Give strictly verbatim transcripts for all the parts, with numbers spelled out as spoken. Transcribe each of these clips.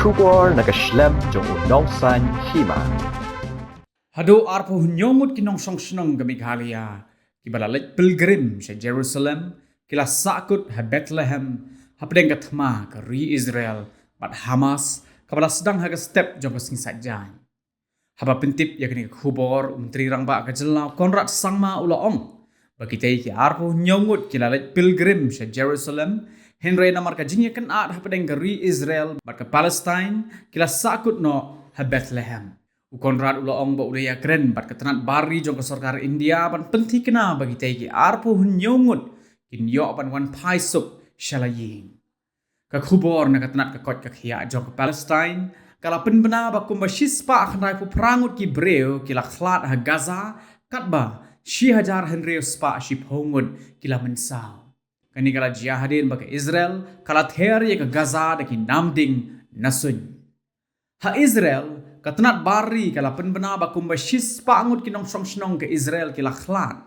Khubor na ka shlem jong u Nongsaiñ Hima. Haduh arphew hynñiew ngut ki nongshong shnong ka Meghalaya kiba la leit pilgrim sha Jerusalem ki la sahkut ha Bethlehem hapdeng ka thma ka ri Israel bad Hamas kaba la sdang ha ka step jong ka sngi Saitjaiñ. Haba pyntip ïa kane ka khubor, u Myntri Rangbah ka jylla u Conrad Sangma u la ong ba kitei ki arphew hynñiew ngut ki la leit pilgrim sha Jerusalem, hynrei namar ka jingïakynad hapdeng ka ri Israel bad ka Palestine ki la sahkut noh ha Bethlehem. U Conrad u la ong ba u la ïakren bad ka tnat bar ri jong ka sorkar India ban pynthikna ba kitei ki arphew hynñiew ngut kin ïoh ban wan phai suk sha la ïing. Ka khubor na ka tnat ka koit ka khiah jong ka Palestine ka la pynbna ba kumba shispah khyndai phew phra ngut ki briew ki la khlad ha Gaza, katba shi hajar hynriew spah shiphew ngut ki la mynsaw. Kane ka la jia hadien ba ka Israel ka la ther ïa ka Gaza da ki namding na suiñ. Ha Israel, ka tnat bar ri ka la pynbna ba kumba shispah ngut ki nongshong shnong ka Israel ki la khlad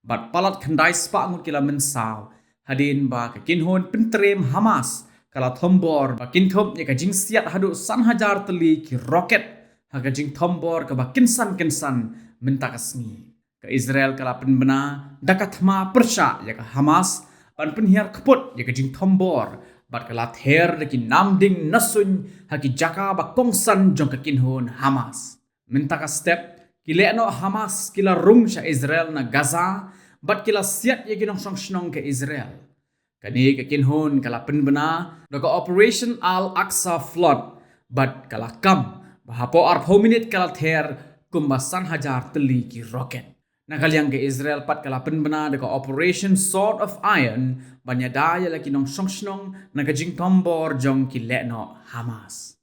bad palat khyndai spah ngut ki la mynsaw hadien ba ka kynhun pyntriem Hamas ka la thombor ba kin thup ïa ka jingsiat haduh san hajar tylli ki roket ha ka jingthombor kaba kynsan kynsan mynta ka sngi. Ka Israel ka la pynbna da ka thma pyrshah ïa ka Hamas ban pynhiar kput ïa ka jingthombor bad ka la ther da ki namding na suiñ ha ki jaka ba kongsan jong ka kynhun Hamas. Mynta ka step, ki lehnoh Hamas ki la rung sha Israel na Gaza bad ki la siat ïa ki nongshong shnong ka Israel. Kane ka kynhun ka la pynbna da ka Operation Al-Aqsa Flood bad ka la kam ba hapoh arphew minit ka la ther kumba san hajar tylli ki roket. Na ka liang ka Israel pat ka la pynbna da ka Operation Sword of Iron ban ïada ïa la ki nongshong shnong na ka jingthombor jong ki lehnoh Hamas.